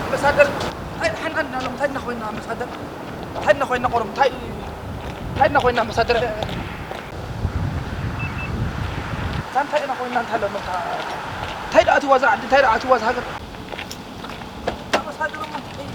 ኣምባሳደር፣ እንታይ ደሓን ኣለና ሎም? እንታይ ኢና ኮይና ኣምባሳደር? እንታይ ኢና ኮይና ቆሮም? እንታይ፣ እንታይ ኢና ኮይና ኣምባሳደር? እንታይ፣ እንታይ ኢና ኮይና እንታይ ኣለና? እንታይ ደኣ ትዋዛ ዓዲ? እንታይ ደኣ ትዋዛ ሃገር? ኣምባሳደር እሞ እንታይ?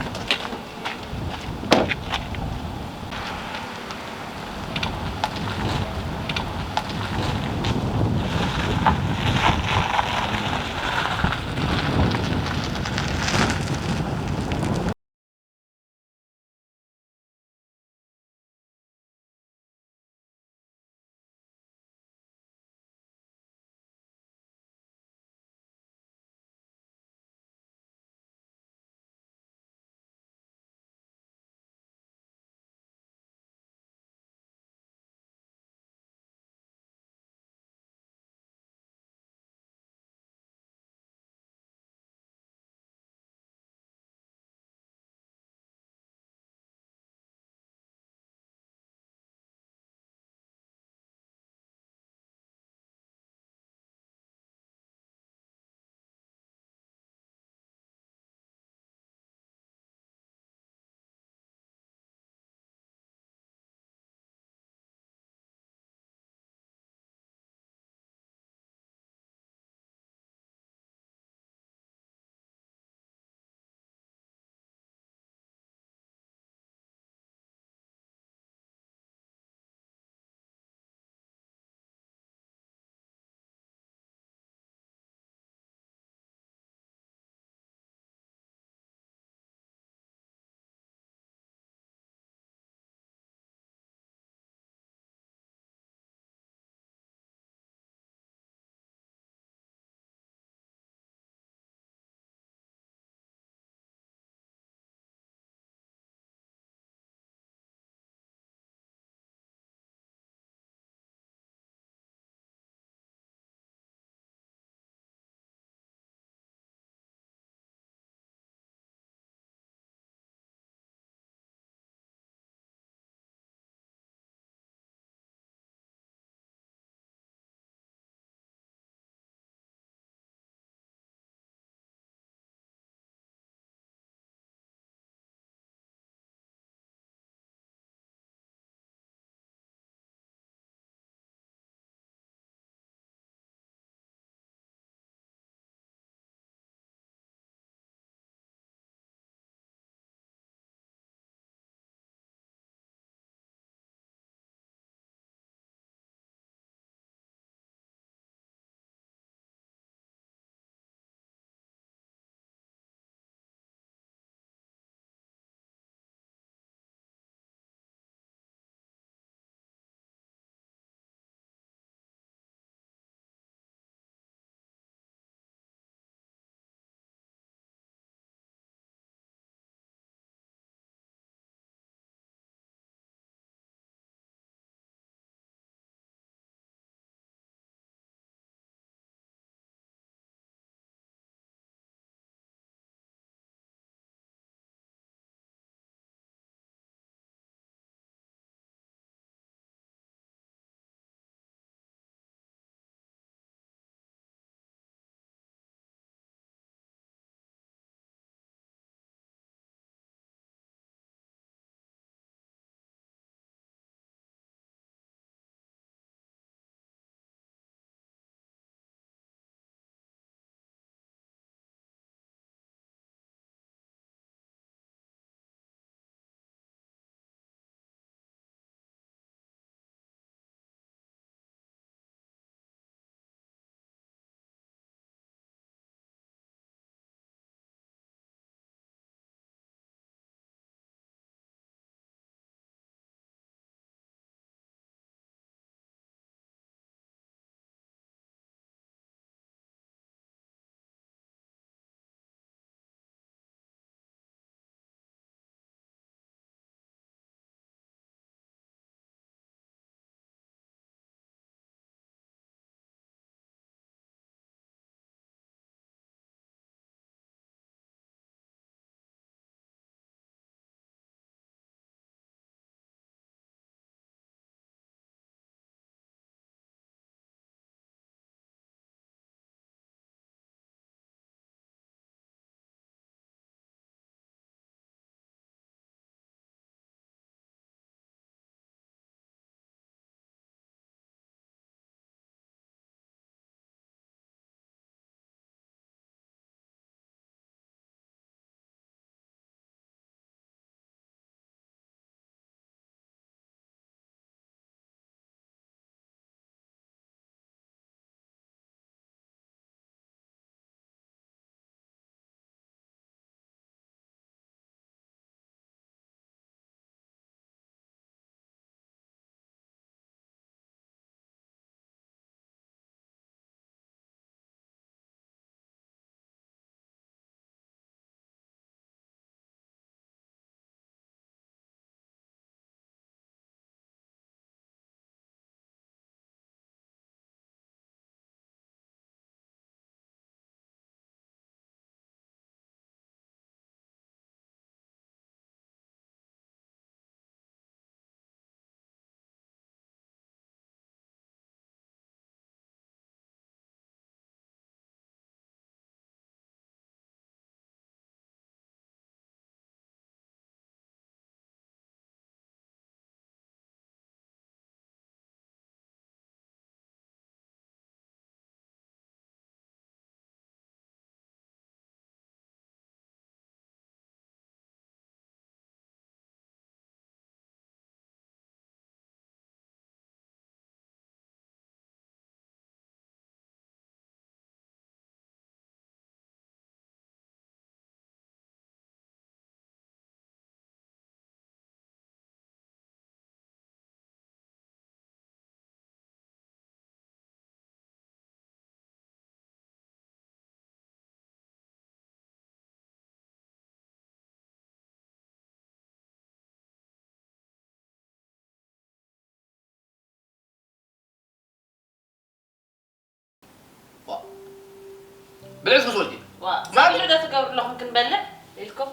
ብልዒ እስኪ ስወልኪ። ዋ፣ ማሚ። ሳሚ ዶ ትገብሩ ኣለኹም ክንበልዕ ኢልኩም?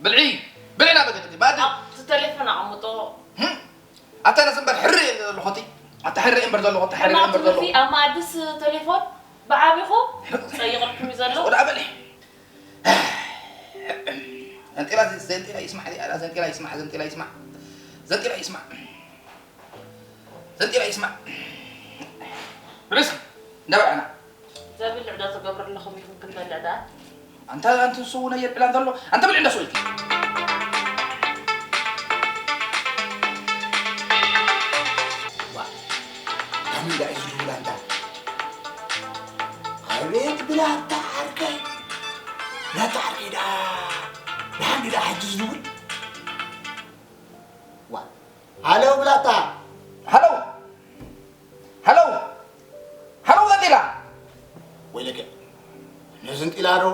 ብልዒ፣ ብልዒ ናብ ገደል፣ ባዲ። ኣብቲ ቴሌፎን ኣቐምጦ። ህም? ኣታ ነዚ እምበር ሕሪ እየ ዘለኹ እቲ። ኣታ ሕሪ እየ እምበር ዘለኹ፣ ኣታ ሕሪ እየ እምበር ዘለኹ። ኣብ መኣድስ ቴሌፎን ብዓቢኹ ጸይቕልኩም እዩ ዘሎ። ወደ ኣበል። ዘንጢላ፣ ዘንጢላ ይስማዕ፣ ዘንጢላ ይስማዕ፣ ዘንጢላ ይስማዕ። ዘንጢላ ይስማዕ። ዘንጢላ ይስማዕ። ብልዒ እስኪ፣ እንዳበላዕና። ዘብልዕ ዶ ትገብሩ ኣለኹም ኢኹም ክንበልዕ ደኣ? ኣንታ፣ ኣንቲ ንሱ እውን ኣየብላን ዘሎ። ኣንታ ብልዒ እንዳስኡ ኢልኪ። ዋ፣ ካሚንዳ እዩ ዝድውል ኣንታ። ኣቤት ብላታ ዓርከይ። ብላታ ዓርከይ ደኣ። ደሓን ድዩ ደኣ ሕጂ ዝድውል? ዋ፣ ሃሎ ብላታ። ሃሎ። ሃሎ። ሃሎ ዘንጢላ። ወይለከ፣ ነዘንጢላ ዶ?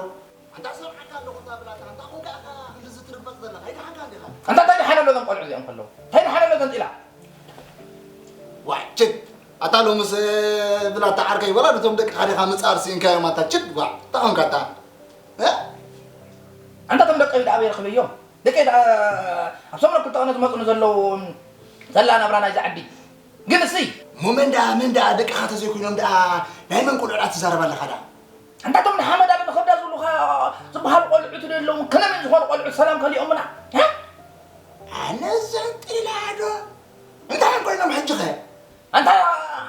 ኣንታ ሰምዓካ ኣለኹ፣ እታ ብላታ፣ ኣንታ ኮንካ ኢኻ ክንድዚ ትርበጽ ዘለኻ? ኣይደሓንካ እንዲኻ? ኣንታ እንታይ ደሓን ኣሎ እዞም ቆልዑ እዚኦም ከለዉ? እንታይ ደሓን ኣሎ ዘንጢላ? ዋይ፣ ችድ! ኣታ ሎምስ ብላታ ዓርከይ፣ ወላ ነቶም ደቅኻ ዲኻ ምጻር ስኢንካዮም? ኣታ ችድ፣ ዋ፣ እንታይ ኾንካ ኣታ? እ? ኣንታ እቶም ደቀይ ደኣ ኣበይ ረኽበዮም? ደቀይ ደኣ ኣብ ሰሙን ክልተ ቀነ ዝመጹ ንዘለዉ ዘላ ናብራ ናይዛ ዓዲ። ግን እሲ እሞ መን ደኣ፣ መን ደኣ ደቅኻ ተዘይኮይኖም ደኣ ናይ መን ቆልዑ ደኣ ትዛረብ ኣለኻ ደኣ? ኣንታ እቶም ንሓመድ ኣብ ንኸዳ ዝብሉኻ ዝበሃሉ ቆልዑት ዶ ኣለዉ? ከመይ ዝኾኑ ቆልዑት ሰላም ከሊኦምና? እ? ኣነ ዘንጢላ ዶ? እንታይ ኮይኖም ሕጂ ኸ? ኣንታ፣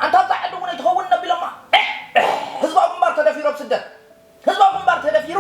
ኣንታ ኣብዛ ዓዲ እውን ኣይትኸውን ነቢሎማ። እ፣ እ፣ ህዝባዊ ግንባር ተደፊሩ ኣብ ስደት። ህዝባዊ ግንባር ተደፊሩ።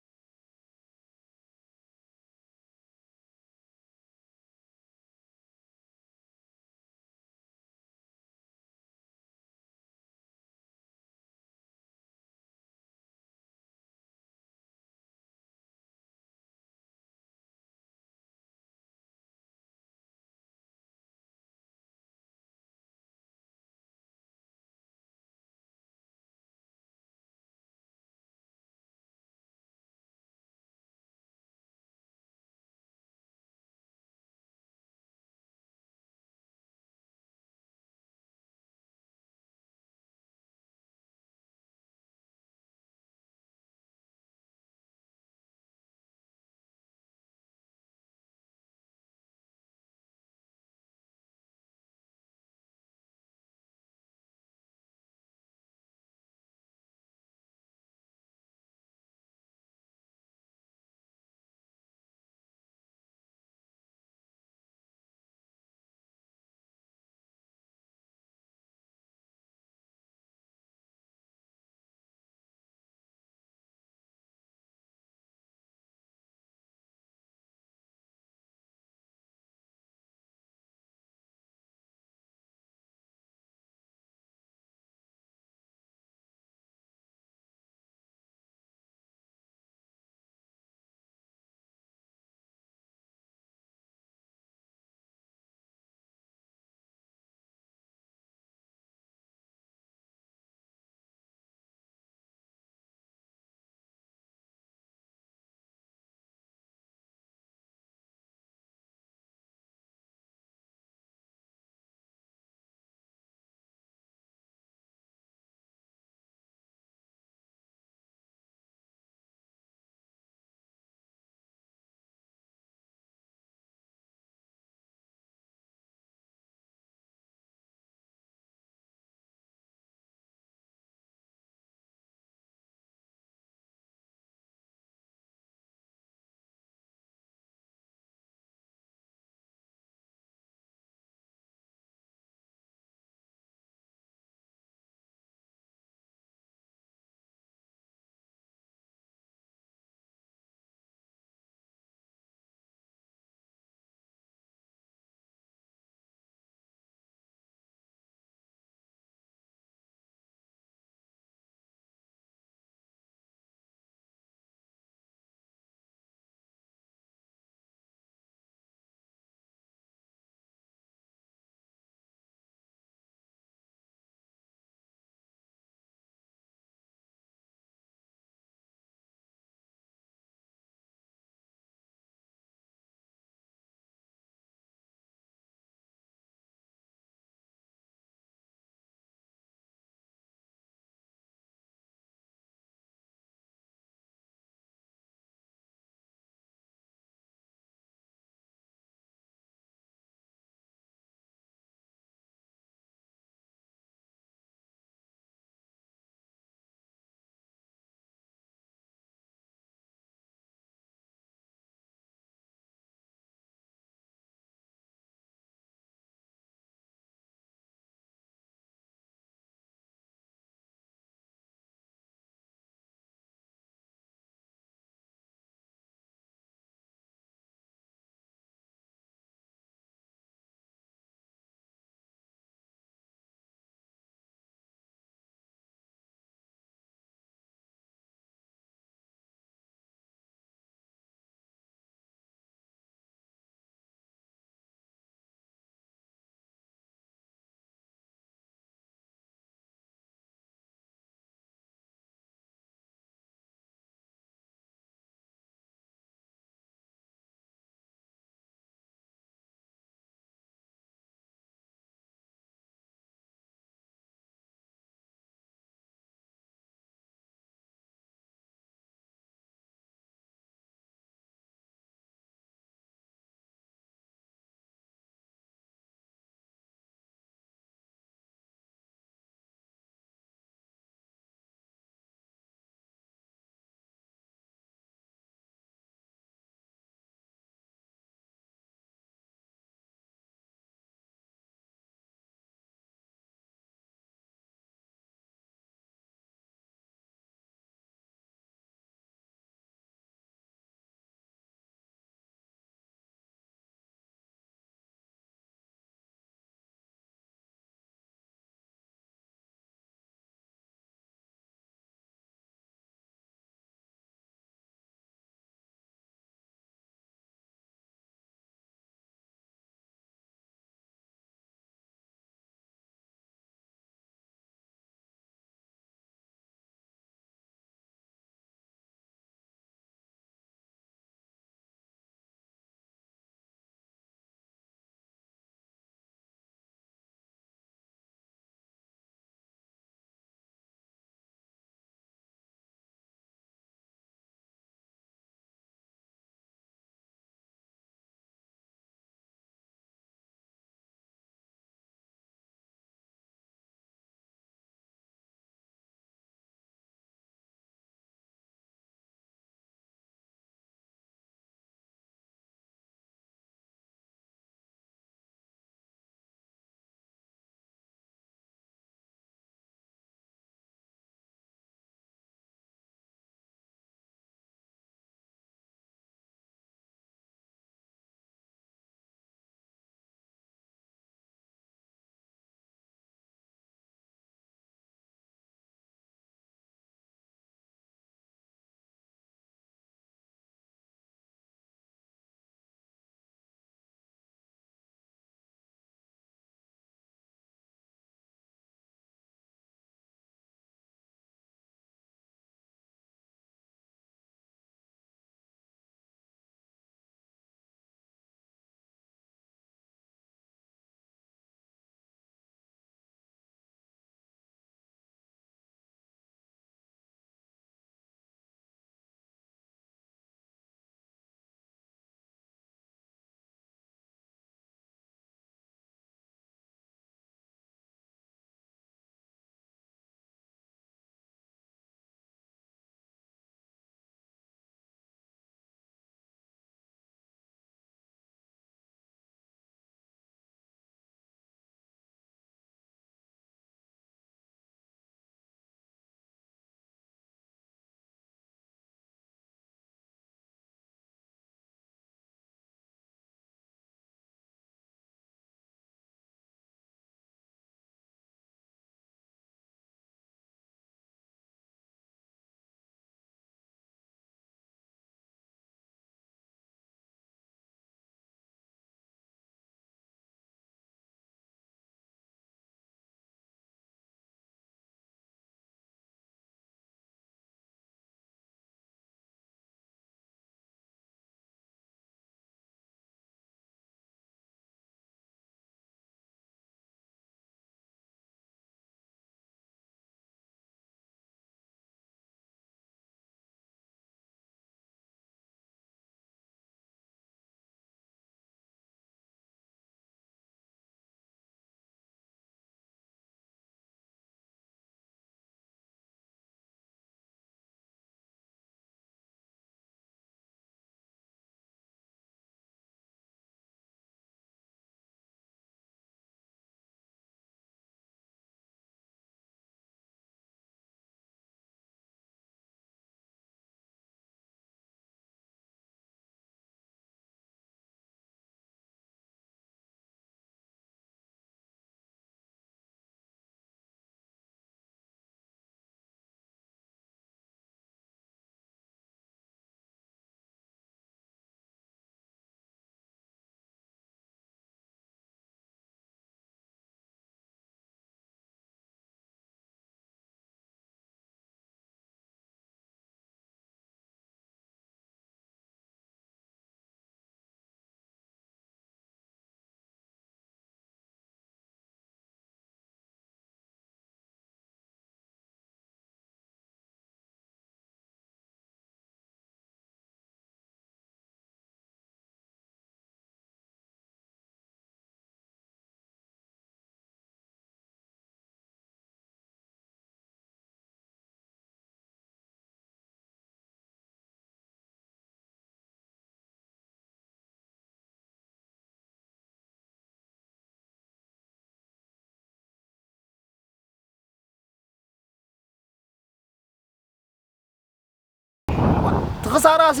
ኣራሲ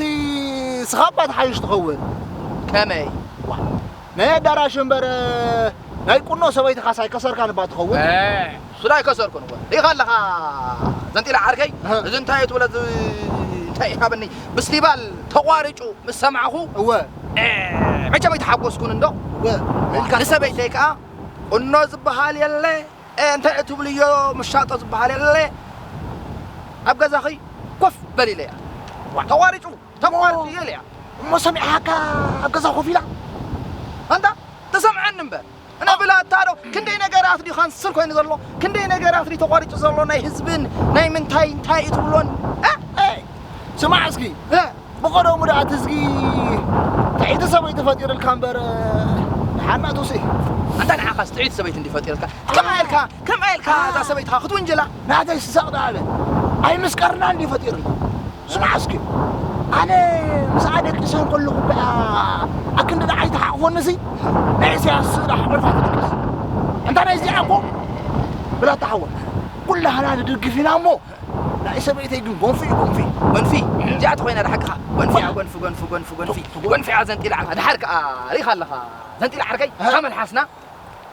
ስኻባ ትሓይሽ ትኸውን። ከመይ? ዋ፣ ናይ ኣዳራሽ እምበር፣ ናይ ቁኖ ሰበይትኻስ ኣይከሰርካን እባ ትኸውን። እ፣ እሱ ዳ ኣይከሰርኩን እኮ። ሪኢኻ ኣለኻ ዘንጢላ ዓርከይ? እህ። እዚ እንታይ እዩ ትብሎ፣ እዚ እንታይ እዩ ሃበኒ? ብስቲባል ተቋሪጩ ምስ ሰማዕኹ፣ እወ። እ፣ መቸም ኣይተሓጎስኩን እንዶ። እወ። ኢልካ ንሰበይተይ ከኣ ቁኖ ዝበሃል የለ፣ እ፣ እንታይ እትብልዮ ምሻጦ ዝበሃል የለ። ኣብ ገዛኺ ኮፍ በል ኢለያ። ዋ፣ ተቋሪጩ፣ ተቋሪጩ እየ ኢለያ። እሞ ሰሚዓካ ኣብ ገዛ ኮፍ ኢላ? ኣንታ ተሰምዐኒ እምበር። እነ ብላታ ዶ ክንደይ ነገራት ድዩ ካንስል ኮይኑ ዘሎ? ክንደይ ነገራት ድዩ ተቋሪጹ ዘሎ? ናይ ህዝብን ናይ ምንታይ እንታይ እዩ ትብሎን? እ? እ፣ ስማዕ እስኪ። እ? ብቐደሙ ደኣ እቲ ህዝቢ ትዕይቲ ሰበይቲ ፈጢርልካ እምበር፣ ንሓና ትውስእ። ኣንታ ንዓኻስ ትዕይቲ ሰበይቲ እንዲ ፈጢርልካ? ከመይ ኢልካ፣ ከመይ ኢልካ እዛ ሰበይትኻ ክትውንጀላ? ናተይ ስሳቕ ደኣ በል። ኣይምስቀርና እንዲ ፈጢርልና። ስማዕ እስኪ፣ ኣነ ምስኣ ደቂሰ እንከለኹ እኮ እያ ኣክንዲ ንዓይ ትሓቕፎኒሲ፣ ናይ ኢሳያስ ስእሊ ሓቑፋ ትድቅስ። ኣንታ ናይ እዚኣ እኮ ብላታ ሓወ፣ ኩላህና ንድግፍ ኢና እሞ፣ ናይ ሰበይተይ ግን ጎንፊ እዩ፣ ጎንፊ። ጎንፊ? እዚኣ ተኾይና ድሓቅኻ። ጎንፊ እያ፣ ጎንፊ፣ ጎንፊ፣ ጎንፊ፣ ጎንፊ። ጎንፊ እያ ዘንጢላ ዓርካ። ድሓር ከኣ ርኢኻ ኣለኻ። ዘንጢላ ዓርከይ፣ እ? ካብ መልሓስና፣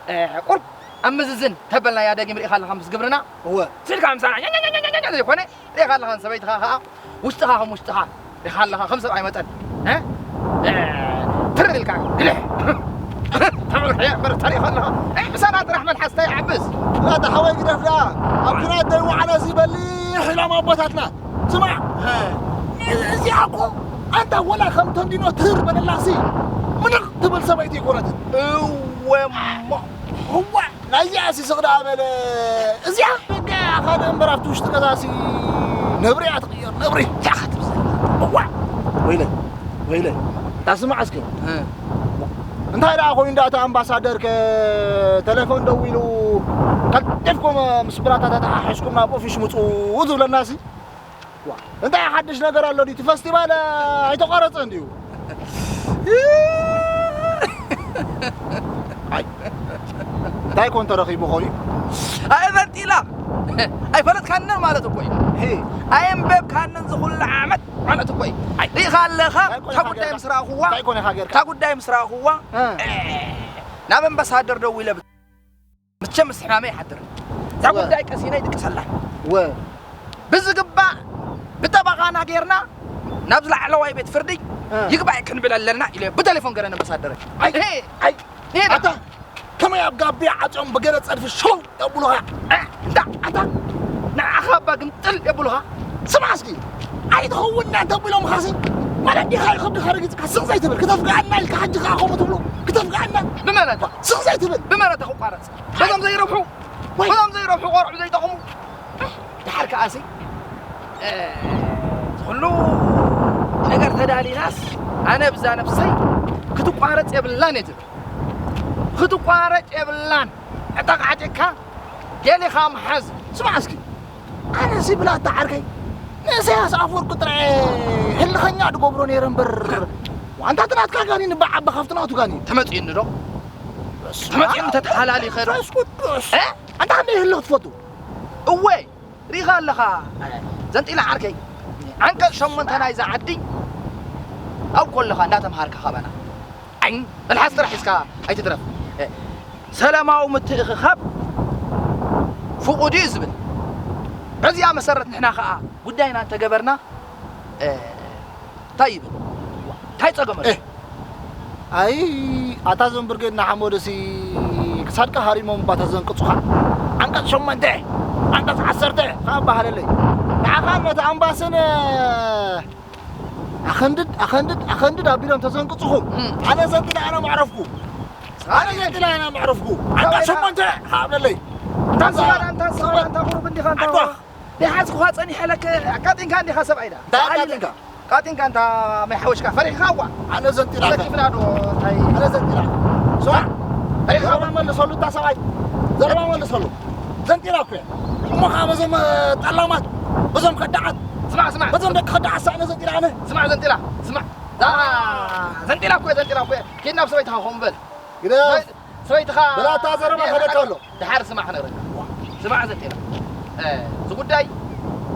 እ፣ ቁርብ ኣብ ምዝዝን ተበልናያ ደጊም ርኢኻ ኣለኻ ምስ ግብርና። እወ። ስልካ ምሳና ኛኛኛኛኛ ዘይኮነ፣ ርኢኻ ኣለኻ ንሰበይትኻ ኸኣ ውሽጥኻ ከም ውሽጥኻ ርኢኻ ኣለኻ ከም ሰብኣይ መጠን። እ? እ፣ ትር ኢልካ ግልሕ። ተመልክዐ እምበር ተሪእኻ ኣለኻ። እ፣ ምሳና ጥራሕ መልሓስ እንታይ ይዓብስ? ላታ ሓወይ ግደፍ ደኣ። ኣብ ኲናት ደይወዓለ እዚ በሊሕ ኢሎም ኣቦታትና። ስማዕ፣ እ። እዚኣ እኮ ኣንታ ወላ ከም ተንዲኖ ትር በለላሲ ምንቕ ትብል ሰበይቲ ኣይኮነትን። እወ እሞ። እዋ፣ ናይዚኣሲ ስቕ ደኣ በለ። እዚኣ በቃ ካልእ እምበር ኣብቲ ውሽጢ ገዛሲ ነብሪ እያ ትቕየር፣ ነብሪ። እዚኣ ክትብል ዘላ። እዋ፣ ወይለይ፣ ወይለይ። ዳስማዕ እስኪ። እ። እንታይ ደኣ ኮይኑ ደኣ እቲ ኣምባሳደር ከ ተሌፎን ደዊሉ ቀልጢፍኩም ምስ ብራታ ተተሓሒዝኩም ናብ ኦፊስ ምጹ ዝብለናሲ? ዋ፣ እንታይ ሓድሽ ነገር ኣሎ ድዩ? እቲ ፈስቲቫል ኣይተቋረጸን ድዩ? ኣይ፣ እንታይ ኮን ተረኺቡ ኾን እዩ? ኣይ፣ ፈጢላ። ኣይፈለጥካንን ማለት እኮ እዩ። ሄ። ኣየንበብካንን ዝኹሉ ዓመት ማለት እኮ እዩ። ኣይ። ሪኢኻ ኣለኻ? እንታይ ኮን እታ ኢኻ ጉዳይ ጌርካ? ምስ ረኣኹዋ፣ እንታይ ኮን ኢኻ ጌርካ? እታ ጉዳይ ምስ ረኣኹዋ፣ እ። እ፣ ናብ ኣምባሳደር ደዊለ ብ-፣ መቸም ምስ ሕማመይ ይሓድር። እዛ ወ- ጉዳይ ቀሲነ ይድቅሰላ። ወ- ብዝግባእ ብጠበቓና ጌርና ናብ ዝላዕለዋይ ቤት ፍርዲ እ። ይግባይ ክንብል ኣለና ኢለ ብቴሌፎን ገለ ኣምባሳደር። ኣይ፣ ሄ! ኣይ፣ ሄ! ኣታ፣ ከመይ ኣብ ጋቢ ዓጽዮም ብገለ ጸድፊ ሸው የብሉኻ? እ፣ እንዳ፣ ኣታ፣ ንዓኻ እባ ግምጥል የብሉኻ? ስማዕ እስኪ፣ ኣይትኸውን እናንተ ኣቢሎምኻሲ፣ ማለት ዲኻ ይኸብድኻ ረጊጽካ ስቕ ዘይትብል፣ ክተፍግኣና ኢልካ ሕጂ ኸኣ ከምኡ ትብሉ፣ ክተፍግኣና? ብመረታ። ስቕ ዘይትብል። ብመረታ ክቋረጽ። በዞም ዘይረብሑ፣ ወይ። በዞም ዘይረብሑ ቆርዑ ዘይጠቕሙ። ድሓር ከኣሲ፣ እ፣ ኩሉ ነገር ተዳሊናስ፣ ኣነ ብዛ ነብሰይ ክትቋረጽ የብላን እየ ዝብል። ክትቋረጽ የብላን። ዕጠቕ ዓጢቕካ ገሊኻ ምሓዝ። ስማዕ እስኪ፣ ኣነሲ ብላታ ዓርከይ፣ ንእሰያስ ኣፈወርቂ ጥራይ ህልኸኛ ድገብሮ ነይረ እምበር፣ ዋንታ እቲ ናትካ ጋኒን እባ ዓቢ ካብቲ ናቱ ጋኒን። ተመጺኡኒ ዶ? በስመ ተመጺኡኒ ኣብ ተተሓላሊኸ ዶ? መንፈስ ቅዱስ። እ? ኣንታ ክንደይ ህልኽ ትፈቱ? እወ፣ ሪኢኻ ኣለኻ፣ ዘንጢላ ዓርከይ። ዓንቀጽ ሸሞንተ ናይዛ ዓዲ ኣብ ኮለኻ እንዳተምሃርካ ካባና። ዓይን መልሓስ ጥራሕ ሒዝካ ኣይትትረፍ። እ፣ ሰላማዊ ምትእኽኻብ ፍቑድ እዩ ዝብል። በዚኣ መሰረት ንሕና ኸኣ ጉዳይና እንተገበርና፣ እ፣ እንታይ ይብል? እንታይ ጸገም ኣሎ? እ፣ ኣይ፣ ኣታ እዞም ብርጌድ ንሓመዱሲ ክሳድካ ሃሪሞም እባ ተዘንቅጹኻ። ዓንቀጽ ሸሞንተ፣ ዓንቀጽ ዓሰርተ ከኣ በሃለለይ። ንዓኻን ነቲ ኣምባስን፣ እ፣ ኣኸንድድ፣ ኣኸንድድ፣ ኣኸንድድ ኣቢሎም ተዘንቅጹኹም። እም። ኣነ ዘንጢለ ኣነ መዕረፍኩ። ኣነ ዘንጢለ ኣነ መዕረፍኩ። ዓንቀጽ ሰበይታ ሸሞንተ ከኣ በለለይ። እንታ ስጋዳ፣ እንታ ስጋዳ፣ እንታ ቁሩብ እንዲኻ፣ እንታ ዓድዋ። ደይሓዝኩኻ ጸኒሐ ለከ ኣቃጢንካ እንዲኻ ሰብኣይ ዳ። እንታይ ኣቃጢንካ? ኣቃጢንካ እንታ ማይ ሓወሽካ ፈሪሕካ እዋ። ኣነ ዘንጢላካ። ዘኪፍና ዶ እንታይ? ኣነ ዘንጢላካ። ስማዕ፣ ፈሪሕካ ዘረባ እዋ። መልሰሉ እታ ሰብኣይ። ዘረባ መልሰሉ። ዘንጢላ እኮ እያ። እሞ ከዓ በዞም፣ እ፣ ጠላማት፣ በዞም ከዳዓት፣ ስማዕ፣ ስማዕ። በዞም ደቂ ከዳዓት ሳእነ ዘንጢላ ኣነ። ስማዕ፣ ዘንጢላ፣ ስማዕ። ዛ-፣ ዘንጢላ እኮ እየ፣ ዘንጢላ እኮ እየ። ኬድና ኣብ ሰበይትኻ ከምኡ በል። ግደፍ። ሰበይትኻ ብላታ ዘረባ እንዲኻ ፈለካ ኣሎ። ድሓር ስማዕ ክነግረካ። ስማዕ ዘንጢላ። እ፣ እዚ ጉዳይ፣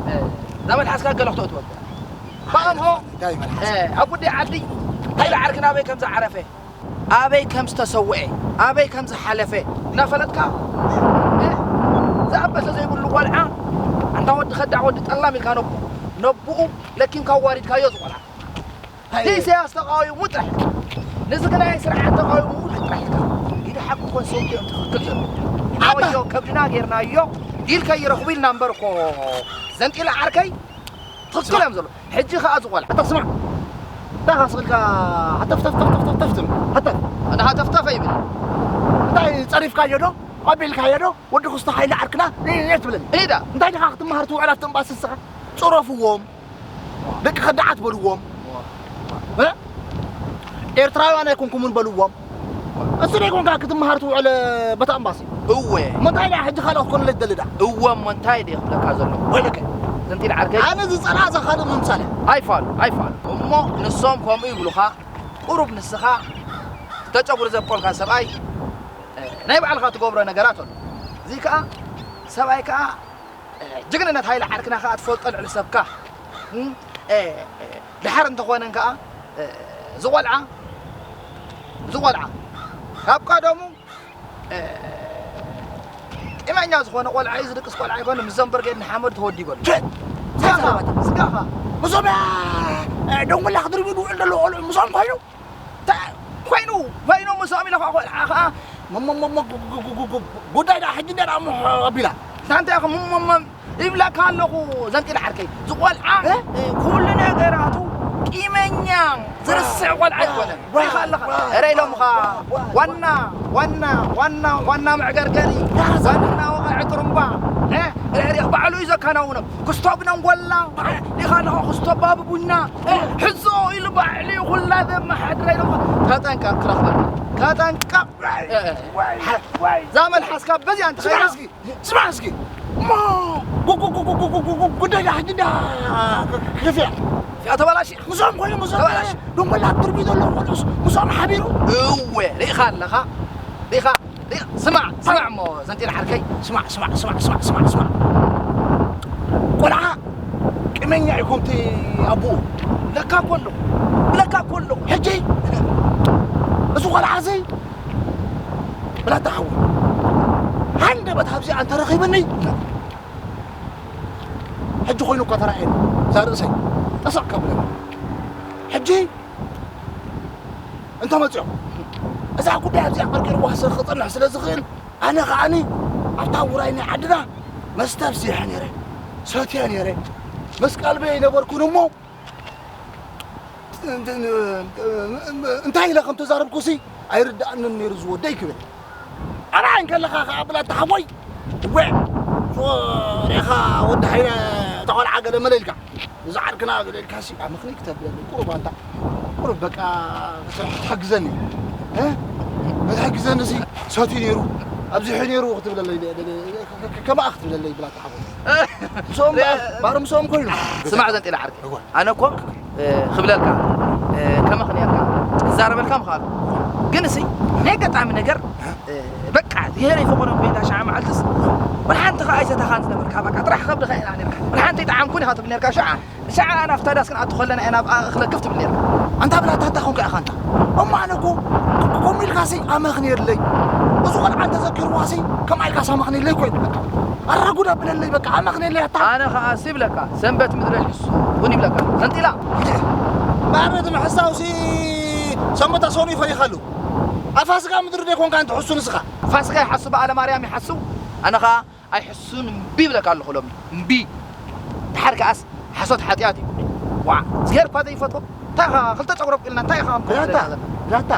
እ፣ እዛ መልሓስካ ገለ ክተእትወካ። ብኣምሆ እንታይ ይበልሓስ? ኣብ ጉዳይ ዓዲ እንታይ ዓርክና ኣበይ ከም ዝዓረፈ ኣበይ ከም ዝተሰውአ ኣበይ ከም ዝሓለፈ እናፈለጥካ ዝኣበሰ ዘይብሉ ቆልዓ ኣንታ ወዲ ከዳዕ ወዲ ጠላም ኢልካ ነቡ ነብኡ ለኪምካ ኣዋሪድካዮ ዝቆልዓ ንኢሳያስ ተቃዊሙ ጥራሕ ነዚ ግናይ ስርዓት ተቃዊሙ ውልቂ ጥራሕ ኢልካ ኢደ ሓቂ ኮን ሰውትኦም ትኽክል ዘሎ ኣወዮ ከብድና ጌርናዮ ዲል ከይረኽቡ ኢልና እምበር እኮ ዘንጢላ ዓርከይ ትኽክል እዮም ዘሎ ሕጂ ከኣ ዝቆልዓ ኣታ ስማዕ እንታይ ካስቕልካ ሃተፍ ተፍ ተፍ ተፍ ተፍ ተፍ ትብል ሃተፍ ኣነ ሃተፍተፍ ኣይብል እንታይ ጸሪፍካዮ ዶ ኣቢልካዮ ዶ ወዲ ክስቶ ሓይሊ ዓርክና ትብለኒ ኢዳ እንታይ ዲኻ ክትመሃር ትውዕል ኣብቲ እምባሲ ንስኻ ጽረፍዎም ደቂ ከዳዓት በልዎም እ? ኤርትራውያን ኣይኮንኩምን በልዎም እሱ ደይኮንካ ክትመሃር ትውዕል በታ እምባሲ እወ እሞ እንታይ ደኣ ሕጂ ካልኦ ክትኮነለይ ትደሊ ደኣ እወ እሞ እንታይ ድየ ክብለካ ዘሎ ወይለከ ዘንጢል ዓርከይ ኣነ ዝጸልኣ እዛ ካልእ ምምሳል እያ ኣይፋሉ ኣይፋሉ እሞ ንሶም ከምኡ ይብሉኻ ቁሩብ ንስኻ ተጨጉሪ ዘብቆልካ ሰብኣይ ናይ ባዕልኻ ትገብሮ ነገራት ኣሎ እዚ ከኣ ሰብኣይ ከኣ ጅግንነት ሃይለ ዓርክና ከኣ ትፈልጦ ልዕሊ ሰብካ ድሓር እንተኾነን ከኣ ዝቆልዓ ዝቆልዓ ካብ ቀደሙ ቂመኛ ዝኾነ ቆልዓ እዩ ዝድቅስ ቆልዓ ይኮነ ምስ ዘንበር ገድ ንሓመድ ተወዲበሉ ስጋኻ ምስኦም ደንጎላ ክድርቢ ዝውዕል ዘሎ ቆልዑ ምስኦም ኮይኑ ኮይኑ ኮይኑ ምስኦም ኢለ ከዓ ቆልዓ ከዓ ጉዳይ ደኣ ሕጂ እንደ ደኣ ኣቢላ እታ እንታይ ኢኹም እሞሞ ይብለካ ኣለኹ ዘንጢል ዓርከይ ዝቆልዓ ኩሉ ነገራቱ ቂመኛ ዝርስዕ ቆልዓ ኣይኮነን ሪኻ ኣለኻ ረ ኢሎምኻ ዋና ዋና ዋና ዋና መዕገርገሪ ዋና ወቕዒ ጥሩምባ ሪኽ ባዕሉ እዩ ዘከናውኖም ክስቶ ብነንጎላ ሪኻ ኣለኻ ክስቶ ባብ ቡና ሕዞ ኢሉ ባዕሉ እዩ ኩላ ዘመሓድራ ኢሎምኻ ተጠንቀቕ ክረኽበካ ተጠንቀቕ እዛ መልሓስካ በዚኣ እንትኸይዳ ስማዕ እስኪ እሞ ጉዳይ ሕጂ እንዳ ክፍያ ያ ተበላሽ ምስኦም ኮይኑ ምስኦም ተበላሽ ድንጎላ ትርቢ ዘለዎ ቆልዑስ ምስኦም ሓቢሩ እወ ርኢኻ ኣለኻ ርኢኻ ስማዕ ስማዕ እሞ ዘንጢል ዓርከይ ስማዕ ስማዕ ስማዕ ስማዕ ስማዕ ስማዕ ቆልዓ ቂመኛ እዩ ከምቲ ኣቦኡ ለካ ኮሎ ለካ ኮሎ ሕጂ እዚ ቆልዓ እዚ ብላታ ሓወይ ሃንደበት ኣብዚኣ እንተረኺበኒ ሕጂ ኮይኑ እኳ ተራእየኒ እዛ ርእሰይ ጠሰቕ ከብለኒ ሕጂ እንተመፅኦም እዛ ጉዳይ ኣብዚኣ ቀርቂርዋ ክፀንሕ ስለ ዝኽእል ኣነ ከዓኒ ኣብታ ውራይ ናይ ዓድና መስተ ኣብዚሐ ነይረ ሰትየ ነይረ መስቀልበ ይነበርኩን እሞ እንታይ ኢለ ከም ተዛረብኩሲ ኣይርድኣንን ነይሩ ዝወደይ ክብል ኣባይ እንከለኻ ከዓ ብላታ ሓወይ እወ ሪኻ ወዲ ሓይለ ተቆልዓ ገለ መለ ኢልካ እዚ ዓርክና ገለ ኢልካሲ ኣመኽኒ ክተብለኒ ቁሩብ ኣንታ ቁሩብ በቃ ክትሕግዘኒ ክትሕግዘኒ ሲ ሰትዩ ነይሩ ኣብዚሑ ነይሩ ክትብለለይ ከማኣ ክትብለለይ ብላታ ሓወይ ምስኦም ባር ምስኦም ኮይኑ ስማዕ ዘንጤላ ዓርከይ ኣነ እኮ ክብለልካ ከመኽንየልካ ክዛረበልካ ምኽኣሉ ግን እሲ ናይ ኣጋጣሚ ነገር በቃ ዝሄረ ይፈቐዶ ሜዳ ሸዓ መዓልትስ ወላ ሓንቲ ኸዓ ኣይሰተኻን ዝነበርካ በቃ ጥራሕ ከብድኻ ኢና ነርካ ወላ ሓንቲ ይጠዓምኩን ኢኻ ትብል ነርካ ሸዓ ሸዓ ኣና ኣብታ ዳስ ክንኣቱ ከለና ኢና ኣብኣ እኽለክፍ ትብል ነርካ ኣንታ ብላታ ኣታ ኾንካ ኢኻ ኣንታ እሞ ኣነ እኮ ኮም ኢልካሲ ኣመኽንየለይ እዚ ቖልዓ እንተዘኪርዋሲ ከማይ ኢልካስ ኣመኽንየለይ እኮ ይብለካ ኣራጉድ ኣብለለይ በቃ ኣመኽንየለይ ኣታ ኣነ ኸዓ ሲ ይብለካ ሰንበት ምድረ ይሕሱ እውን ይብለካ ሰንጢላ ማዕረ እቲ ምሕሳውሲ ሰንበት ኣሰኑ ይፈይኻሉ ኣብ ፋስጋ ምድሪ ዶ ይኮንካ እንተ ሕሱ ንስኻ ፋስጋ ይሓሱ በዓለ ማርያም ይሓሱ ኣነ ኸዓ ኣይሕሱን እምቢ ይብለካ ኣለኹ ሎሚ እምቢ ድሓር ከዓስ ሓሶት ሓጢኣት እዩ ዋ እግዚኣብሔር እኳ ዘይፈትዎ እንታይ ኢኻ ክልተ ጨጉሮ ኣብቂልና እንታይ ኢኻ ብላታ ብላታ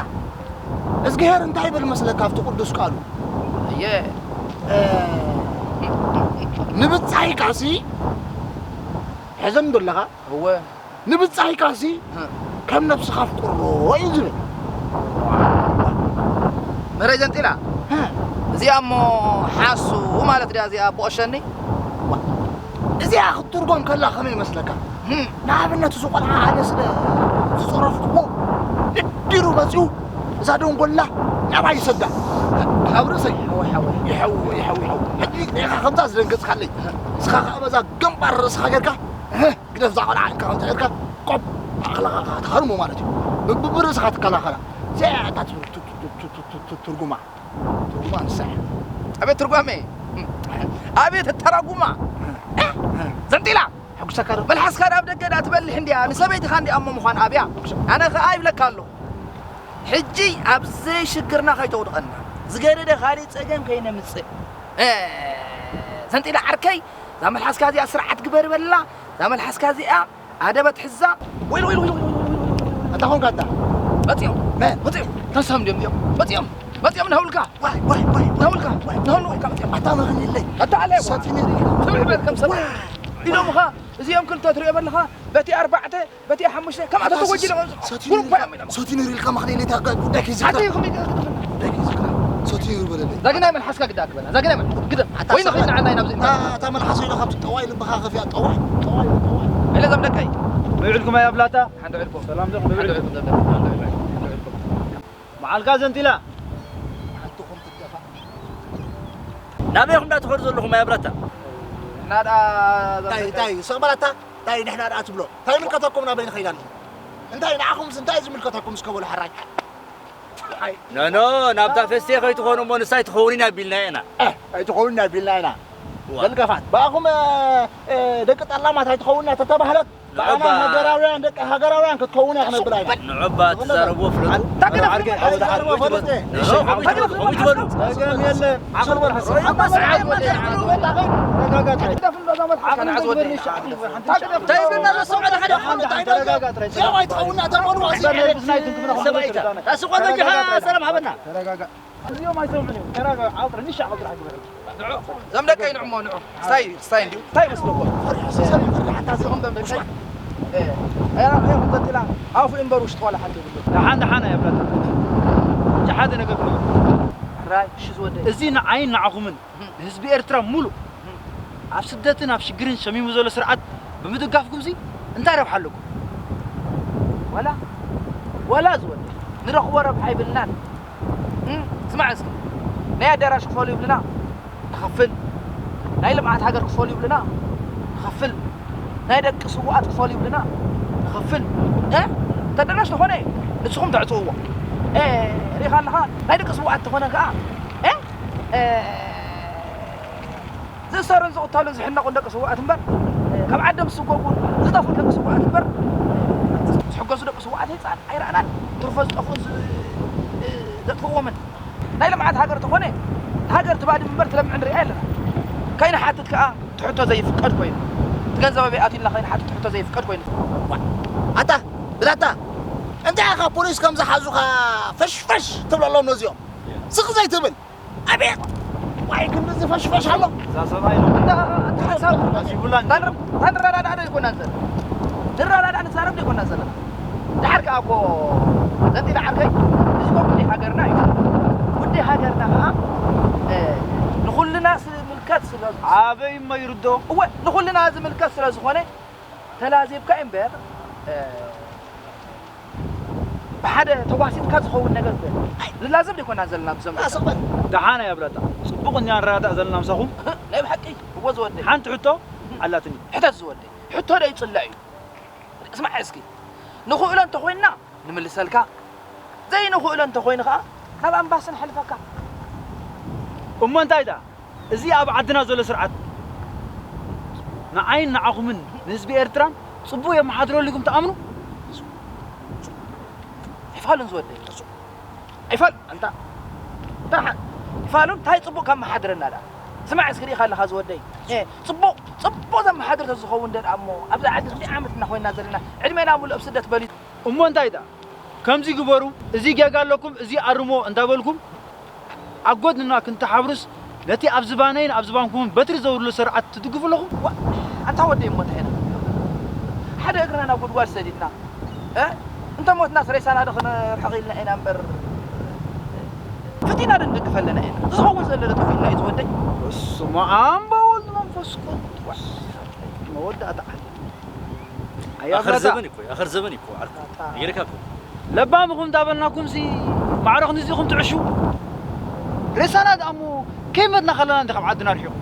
እግዚኣብሔር እንታይ ይብል መስለካ ኣብቲ ቅዱስ ቃሉ እየ ንብጻይካሲ ሕዘን ዶ ኣለኻ እወ ንብጻይካሲ ከም ነብስኻ ፍቅሮ እዩ ዝብል መረይ ዘንጢላ እዚኣ እሞ ሓሱ ማለት ድያ እዚኣ ብቆሸኒ እዚኣ ክትትርጎም ከላ ከመይ ይመስለካ ንኣብነት እዚ ቆልዓ ኣነ ስለ ዝፀረፍክዎ ድዲሩ መፅኡ እዛ ደንጎላ ናባይ ይሰዳ ኣብ ርእሰይ ይሐው ይሐው ይሐው ይሐው ሕጂ ሪኢኻ ከምዛ ዝደንገፅካለይ እስኻ ከዓ በዛ ገንባር ርእስኻ ጌርካ ግደፍ ዛ ቆልዓ ኢልካ ከምዛ ጌርካ ቆብ ኣኽላኻ ክትሃርሞ ማለት እዩ። ብብርእስኻ ትከላኸላ። እዚኣ እያ እታ ትር- ትር- ትር- ትር- ትር- ትር- ትርጉማ። ትርጉማ ንሳ እያ። ኣቤት ትርጓሜ! ኣቤት ተራጉማ! ዘንጢላ! ሕጉሰካ ዶ? መልሓስካ ናብ ደገ ዳ ትበልሕ እንዲያ፣ ንሰበይትኻ እንዲያ እሞ ምዃን ኣብያ። ኣነ ኸኣ ይብለካ ኣለኹ። ሕጂ ኣብ ዘይሽግርና ከይተውድቐና፣ ዝገደደ ካሊእ ጸገም ከይነምጽእ። እ፣ ዘንጢላ ዓርከይ፣ እዛ መልሓስካ እዚኣ ስርዓት ግበር በላ። እዛ መልሓስካ እዚኣ ኣደበት ሕዛ። ወይል፣ ወይል፣ ወይል፣ ወይል፣ ወይል፣ ወይል፣ ወይል። ኣታ ኾንካ ኣታ። መጽዮም። መን? መጽዮም። ተሰም ድዮም፣ ድዮም። መጽዮም። መጽዮም፣ ናውልካ። ዋይ፣ ዋይ፣ ዋይ፣ ዋይ። ናውልካ። ዋይ፣ ናውልካ፣ መጽዮም። ኣታ መኽንለይ። ኣታ ኣለይ፣ ዋ። ሰቲኒ ሪኢኻ። ትምዕበር ከም ሰብ። ዋይ። ኢሎምኻ፣ እዚኦም ክልተ ትሪኦ በለኻ፣ በቲ ኣርባዕተ፣ በቲ ሓሙሽተ፣ ከምኣ ኣታ ተተጎጂሎም። ሰቲኒ ጉሩፕ ሪኢኻ። እዮም ኢሎም። ሰቲኒ ሪኢልካ መኽንለይ፣ እታ ጉዳይ ከይዝግታ። ሓንቲ ኢኹም ኢሎም። ጉዳይ ከይዝግታ። ሰቲኒ ሪኢ በለለይ። ዛግናይ መልሓስካ ግዳ ክበላ። ዛግናይ መልሓስ፣ ግደፍ። ኣታ ወይ ንኽድ ሰብኣይ፣ ንዓናይ ናብዚ። እታ፣ እታ መልሓሰይ ኢኻ ብቲ ጠዋይ ልብኻ ከፊያ፣ ጠዋይ፣ ጠዋይ፣ ጠዋይ። ኢለ ዘምደቀይ። ውዒልኩም ኣያ ብላታ? ሓንቲ ውዒልኩም። ሰላም ዲኹም? ሓንቲ ውዒልኩም ዘምደቀይ። ሓንቲ ውዒልኩም። መዓልካ ዘንቲላ። መዓልትኹም ትደፋ። ናበይኹም እንዳትኸዱ ዘለኹም ኣያ ብላታ? እና ደኣ እንታይ፣ እንታይ፣ ስቕ በላታ? እንታይ ንሕና ደኣ ትብሎ? እንታይ ይምልከተኩም ናበይ ንኸይድ ኣለኹ? እንታይ ንዓኹምስ እንታይ ዝምልከተኩም እስከ በሉ ሓራይ? ኣይ። ኖ፣ ኖ፣ ናብታ ፈስቴ ከይትኾኑ እሞ ንሳ ኣይትኸውን ኢና ቢልና ኢና። እ፣ ኣይትኸውን ኢና ቢልና ኢና። ዋ። ገልገፋት። ብኣኹም፣ እ፣ እ፣ ደቂ ጠላማት ኣይትኸውን ኢና ተተባህለት፣ ብኣና ንዑባ። ሃገራውያን፣ ደቂ ሃገራውያን ክትኸውን እያ ክነብላ ኢና። ንዑባ ትዛረብዎ ፍለጡ። ኣል-፣ ኣታ ግደፍ። ዓርከይ፣ ዓርከይ፣ ትዛረብዎ ዓርከይ፣ ፍለጡ። ንዑ፣ ከምኡ ትበሉ። ጸገም የለን። ዓቕሊ በል ሓሳብ። ኣታ ሰብኣይ፣ ተረጋጋ። ዓቕሊ ዓቕሊ ዘይትበሉ። እንታይ ይብልና ዘሎ? ሓደ ሓደ ተረጋጋ ጥራይ። እዚኦም ኣይትኸውንና ተመልዋ። እምበር ናይ ብስናይ ትንክፍና ሰብኣይ፣ ተረጋጋ ጥራይ። ታስቆ በጃኻ ሰላም ሃበና። ተረጋጋ። እዚኦም ኣይሰምዑን እዮም። ተረጋጋ። ዓቕሊ ጥራይ። ንሻዕ ዓቕሊ ጥራይ ግበር። ንዑ፣ ዘምደቀይ ንዑ እሞ ንዑ። ስታይ፣ ስታይ እንዲዩ። እንታይ ይመስለኩም? ፈሪሑ ሰብ ይፈርሕ። ኣታ እዚኦም ዘምደቀይ። እ፣ ኣያ፣ ኣያ፣ ከምዘትላ፣ ኣፉ እምበር ውሽጢ ዋላ ሓንቲ የብሉ። ደሓን፣ ደሓን፣ ኣያ ብላታ። ሕጂ ሓደ ነገር ክነግርኩም። ሕራይ፣ እሺ ዝወደይ። እዚ ንዓይን ንዓኹምን ንህዝቢ ኤርትራ ሙሉእ ኣብ ስደትን ኣብ ሽግርን ሸሚሙ ዘሎ ስርዓት ብምድጋፍኩምሲ እንታይ ረብሓ ኣለኩም? ዋላ፣ ዋላ ዝወደይ፣ ንረኽቦ ረብሓ የብልናን። እም፣ ስማዕ እስኪ፣ ናይ ኣዳራሽ ክፈሉ ይብሉና፣ ንኸፍል። ናይ ልምዓት ሃገር ክፈሉ ይብሉና፣ ንኸፍል። ናይ ደቂ ስዉኣት ክፈሉ ይብሉና፣ ንኸፍል። እ? እቲ ኣዳራሽ ተኾነ፣ ንስኹም ተዕጽውዎ። እ፣ ርኢኻ ኣለኻ? ናይ ደቂ ስዉኣት ተኾነ ከኣ፣ እ? እ፣ ዝእሰሩን ዝቕተሉን ዝሕነቑን ደቂ ስዉኣት እምበር፣ ካብ ዓዶም ዝስጎጉን ዝጠፍኡ ደቂ ስዉኣት እምበር፣ ዝሕገዙ ደቂ ስዉኣት ህጻን ኣይረኣናን። ትርፎ ዝጠፍኡን ዝ-፣ ዘጥፍእዎምን። ናይ ልምዓት ሃገር ተኾነ፣ ሃገር ትባድም እምበር ትለምዕ ንሪኣ ኣለና። ከይንሓትት ከኣ ትሕቶ ዘይፍቀድ ኮይኑ። እቲ ገንዘብ ኣበይ ኣትዩልና ከይንሓትት ትሕቶ ዘይፍቀድ ኮይኑ። ዋ። ኣታ፣ ብላታ፣ እንታይ ኢኻ ፖሊስ ከም ዝሓዙኻ ፈሽፈሽ ትብለሎም ነዚኦም? ስቕ ዘይትብል? ኣቤት! ዋይ፣ ክንድዚ ፈሽፈሽ ኣሎ። እዛ ሰብኣይ ነው። እንዳ፣ እንዳ ሓሳብ ኣሲቡላ እንጂ። ታንር-፣ ታንረዳዳእ ዶ ይኮና ዘለ? ንረዳዳእ ንዛረብ ዶ ይኮና ዘለና? ደሓር ከኣ እኮ ዘንጢላ ዓርከይ፣ እዚ እኮ ጉዳይ ሃገርና እዩ። ጉዳይ ሃገርና ከኣ፣ እ፣ ንኹልና ዝምልከት ስለ፣ ኣበይ እሞ ይርዶ? እወ፣ ንኹልና ዝምልከት ስለ ዝኾነ፣ ተላዚብካ እምበር፣ እ፣ ብሓደ ተዋሲንካ ዝኸውን ነገር ንላዘብ ዘይኮና ዘለና ብዞም ደሓን እያ ብላታ። ጽቡቕ እኛ ንረዳዳእ ዘለና ምሳኹም። ናይ ብሓቂ እዎ ዝወደይ። ሓንቲ ሕቶ ኣላትኒ። ሕተት ዝወደይ። ሕቶ ዶ ይጽላእ እዩ? ስማዕ እስኪ። ንኽእሎ እንተኾይንና ንምልሰልካ። ዘይንኽእሎ እንተኾይኑ ኸኣ ናብ ኣምባሲ ንሕልፈካ። እሞ እንታይ ደኣ? እዚ ኣብ ዓድና ዘሎ ስርዓት ንዓይን ንዓኹምን ንህዝቢ ኤርትራን ጽቡቕ የመሓድረሉ ኢልኩም ትኣምኑ? ኣይፋሉን ዝወደይ። ኣይፋል-፣ ኣንታ፣ እንታይ ሓ-፣ ኣይፋሉን እንታይ ጽቡቕ ካብ መሓድረና ደኣ? ስማዕ እስኪ ርኢኻ ኣለኻ ዝወደይ። እ፣ ጽቡቕ፣ ጽቡቕ ዘመሓድር ተዝኸውን ደኣ እሞ፣ ኣብዚ ዓዲ ክንደይ ዓመት ኢና ኮይንና ዘለና? ዕድሜና ሙሉእ ኣብ ስደት በሊጹ። እሞ እንታይ ደኣ? ከምዚ ግበሩ፣ እዚ ጌጋ ኣለኩም፣ እዚ ኣርሞ እንዳበልኩም፣ ኣብ ጎድንና ክንተሓብሩስ፣ ነቲ ኣብ ዝባነይን ኣብ ዝባንኩምን በትሪ ዘውርዶ ስርዓት ትድግፉ ኣለኹም? ዋ፣ ኣንታ ወደይ እሞ እንታይ ኢና? ሓደ እግርና ናብ ጉድጓድ ሰዲድና፣ እ? እንተ ሞትናስ ሬሳና ዶ ክነርሕቕ ኢልና ኢና እምበር፣ ፍቲና ዶ ንድግፍ ኣለና ኢና? ዝኸውን ዘሎ ዶ ጠፊኡና እዩ ዝወደይ? በስመ ኣብ ወወልድ መንፈስ ቅዱስ። መወዳእታ ዓለም። ኣያ ኣኸር ብራታ። ዘበን እኮ፣ ኣኸር ዘበን እኮ፣ ዓርኩ። ኣታ። ነጊረካ እኮ። ለባም ኢኹም እንዳበልናኩምሲ ማዕረ ክንድዚ ኢኹም ትዕሹ? ሬሳና ደኣ እሞ ከይመትና ከለና እንዲ ካብ ዓድና ርሒቑ።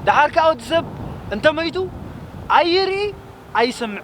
ደሓር ከኣ ወዲ ሰብ እንተ መይቱ ኣይርኢ ኣይሰምዕ።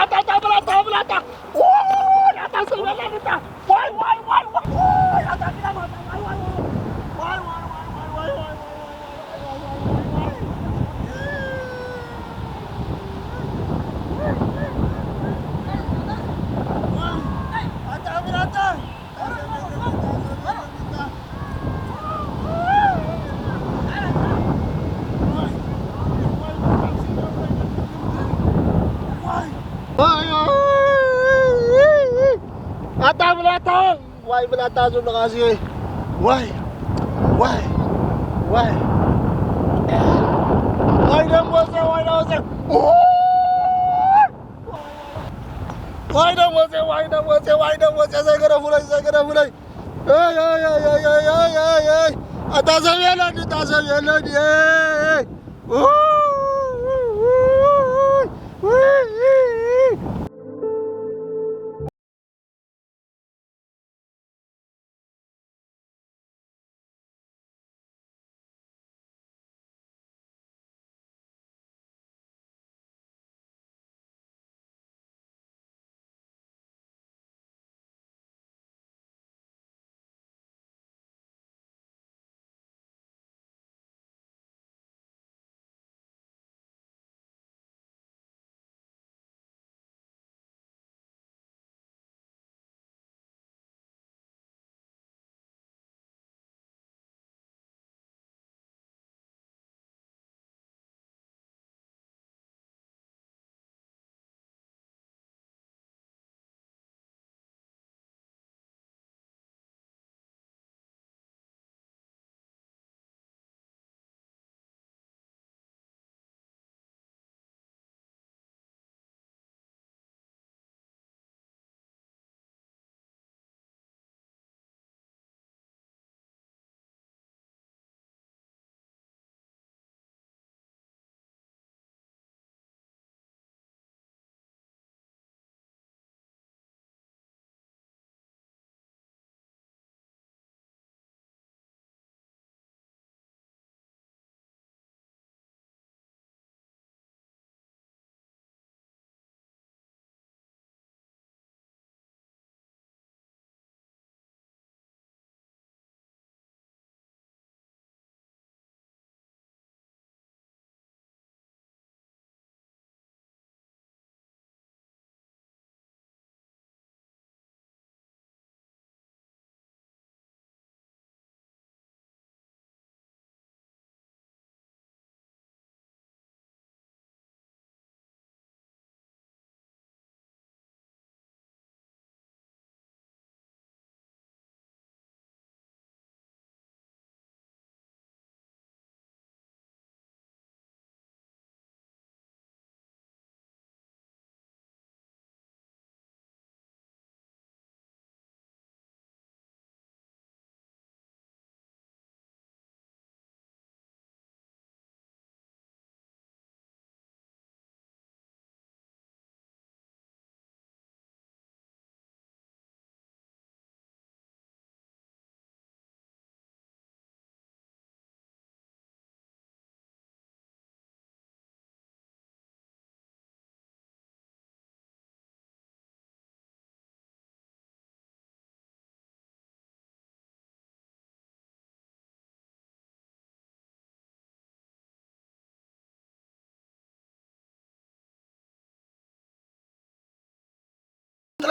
ኣታ፣ ኣታ፣ ብላታ፣ ብላታ። ኦይ፣ ኣታ፣ ሰበላ፣ ኣታ። ዋይ፣ ዋይ፣ ዋይ፣ ዋይ፣ ዋይ፣ ኣታ፣ ግዳ፣ ኣታ፣ ዋይ፣ ዋይ፣ ዋይ። ዋይ፣ ዋይ፣ ዋይ፣ ዋይ፣ ዋይ፣ ዋይ፣ ዋይ። ኣታ ብላታ፣ ዋይ ብላታ፣ ዝብልኻ እዚ። ዋይ፣ ዋይ፣ ዋይ። ዋይ ደም ወፀ፣ ዋይ ደም ወፀ። ዋይ ደም ወፀ፣ ዋይ ደም ወፀ፣ ዋይ ደም ወፀ። ዘይገደፉለይ፣ ዘይገደፉለይ። ኣይ፣ ኣይ፣ ኣይ። ኣታ ሰብ የለን፣ ኣታ ሰብ የለን። ኣይ።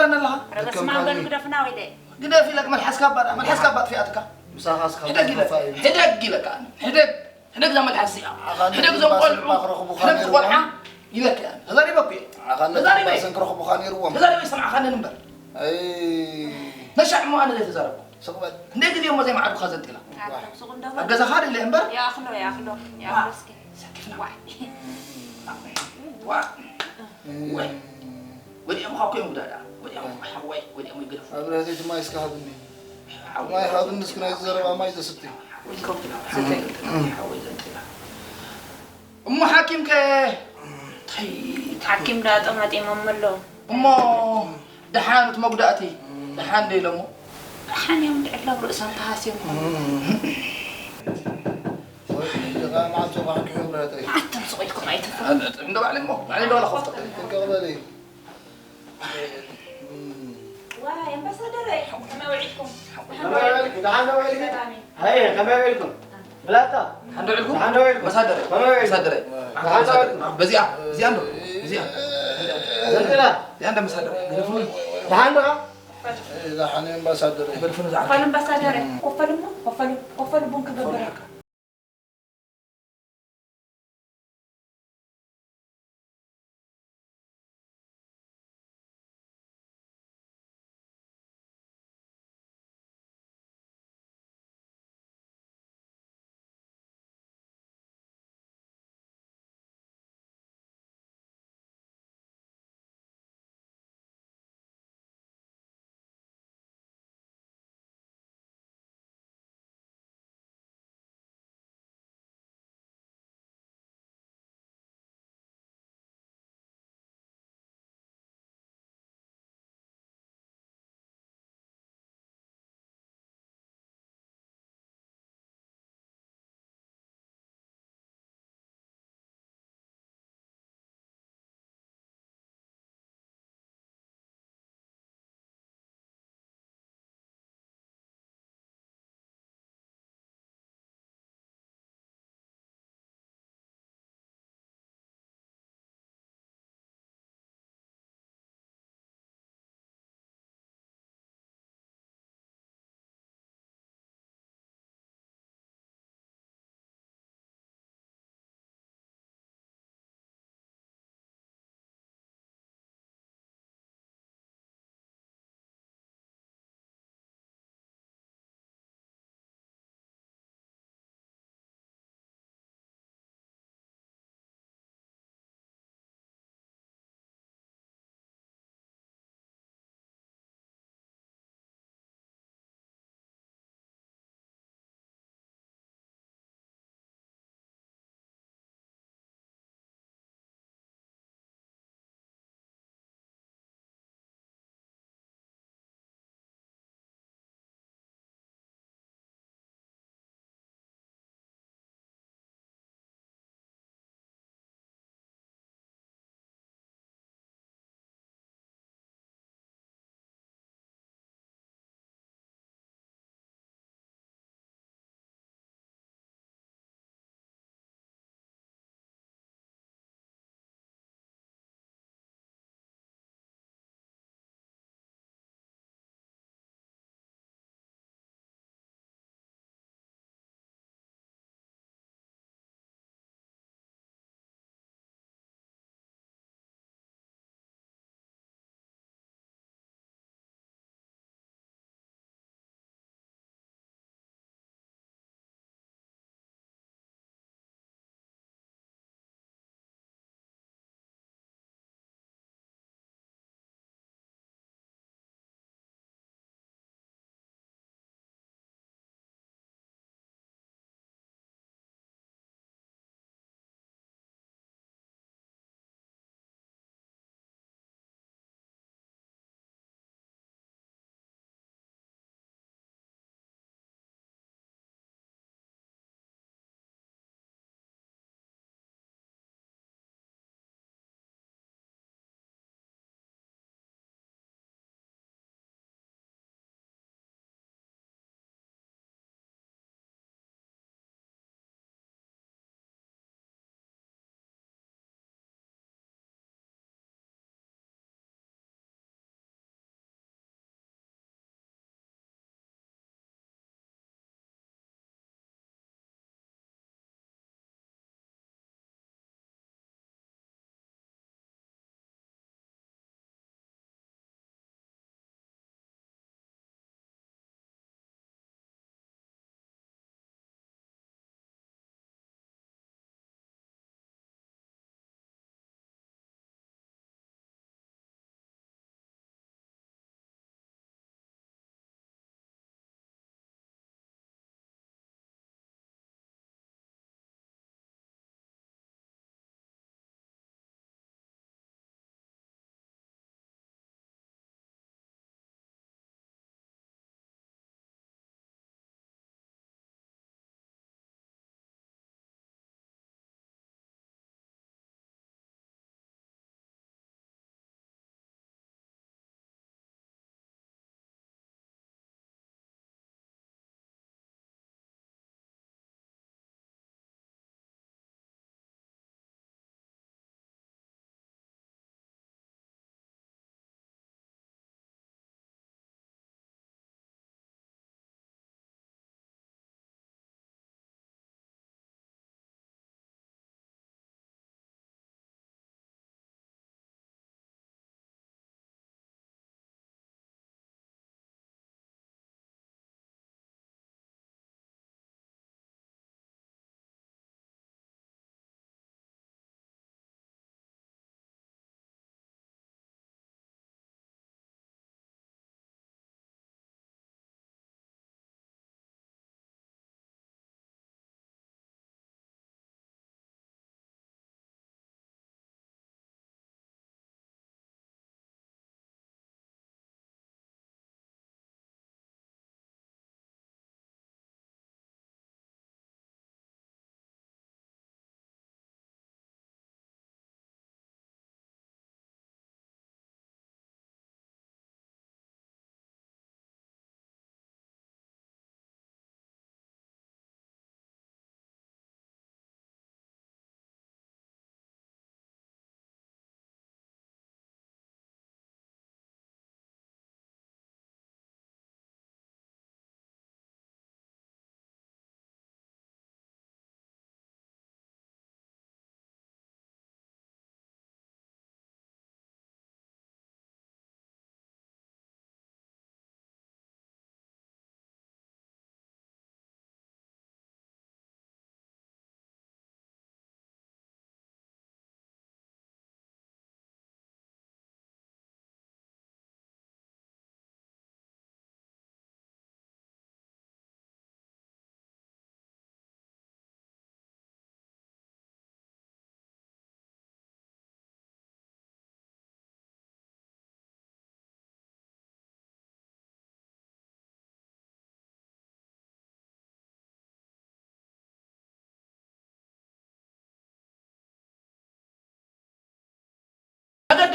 ኣለኻ? ኧረ በስመ ኣብ በሉ፣ ግደፉና ወይለ። ግደፍ ኢለክ፣ መልሓስካ ኣባ፣ መልሓስካ ኣባ ኣጥፊኣትካ። ምሳኻ እስኻ ሕደግ ኢለክ፣ ምፋይ። ሕደግ ኢለካ፣ ሕደግ፣ ሕደግ እዛ መልሓስ እዚኣ። ኣኻ ሕደግ እዞም ንባ ቆልዑ፣ ስልባ ክረኽቡኻ ሕደግ ነይርዎም። ቆልዓ ኢለክ እያ። ተዛሪበ እኮ እየ። ኣኻ ተዛሪበ። ንባሰን ክረኽቡኻ ነይርዎም። ተዛሪበ ይሰምዓኻንን እምበር። ኣይ። ነሻዕ እሞ ኣነ ዘይተዛረብኩ። ስቕ በል። ክንደይ ግዜ እሞ ዘይመዓድኩኻ ዘንጢላ። ኣቶም ሱቕ እንዶ ኣብ ገዛኻ ደለ እምበር። ይኣኽሎ፣ ይኣኽሎ፣ ይኣኽሎ እስኪ። ሰኪፍና። ዋይ። ዋይ። ወዲኦም ኻኮ እዮም ጉዳዳ። ወዲኦም ሓወይ፣ ወዲኦም ይግደፉ። ኣብረተይ እቲ ማይ እስከ ሃብኒ። ሓወይ። ማይ ሃብኒ እስኪ ናይ ዘረባ ማይ ዘስቲ። ሓወይ ዝከብትና። ሰተይ። ሓወይ ዘንጢላ። እሞ ሓኪም ከ? እንታይ ሓኪም ደኣ ጠማጢሞም ኣለዉ። እሞ ደሓን እቲ መጉዳእቲ ደሓን ዶ ኢሎሞ? ደሓን እዮም፣ ድዕላብ ርእሶም ተሃስዮም ይኾኑ። ወይ፣ ደኣ መዓልቲ ኳ ሓኪም ብረተይ። መዓልቶም ስቕ ኢልኩም ኣይተፍርሑ። እንዶ ባዕለይ እሞ፣ ባዕለይ እንዶ ባዕለይ ኮፍ ተብለ። ጥንቅቕ በሊ። ዋይ ኣምባሳደረይ፣ ከመይ ውዒልኩም? ከመይ ውዒልኩም? ደሓን ዶ ውዒልኩም? ሰላም እዩ። ሃየ፣ ከመይ ውዒልኩም? ብላታ። ደሓን ዶ ውዒልኩም? ደሓን ዶ ውዒልኩም? ኣምባሳደረይ፣ ከመይ ውዒልኩም? ኣምባሳደረይ። ደሓን ዶ ውዒልኩም? በዚኣ፣ እዚኣ እንዶ፣ እዚኣ። ዘንጥላ። እዚኣ እንዶ ኣምባሳደረይ፣ ገደፉኒ። ደሓን ዶ? ደሓን ኣምባሳደረይ። ገደፉኒ እዛ ዓዲ። ኮፈል ኣምባሳደረይ፣ ኮፈል እሞ፣ ኮፈል፣ ኮፈል ቡን ክገብር።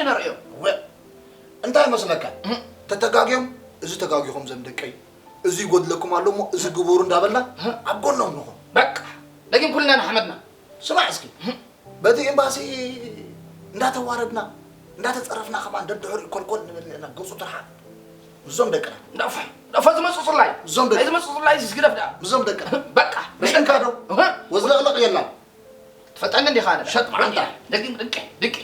ነርእዮ። እንታይ መስለካ? ተተጋግዮም፣ እዚ ተጋጊኹም ዘም ደቀይ፣ እዚ ይጎድለኩም ኣሎ እሞ እዚ ግበሩ እንዳበልና ኣብ ጎኖም ንኹን። በቃ ደጊም ኩልና ንሓመድና። ስማዕ እስኪ፣ በቲ ኤምባሲ እንዳተዋረድና እንዳተፀረፍና ከማን ደድሕሪኡ ኮልኮል ንብል ነርና። ገፁ ትርሓቕ። ምስዞም ደቅና። ደፋ ደፋ ዝመፁ ፅላይ። እዞም ደቂ- ናይ ዝመፁ ፅላይ ዝግደፍ ደኣ። ምስዞም ደቅና። በቃ ርኢንካ ዶ? ወዝለቕለቕ የላን። ትፈጠኒ እንዲኻ ኣነ። ሸጥ መዓንጣ። ደጊም ድቂ ድቂ።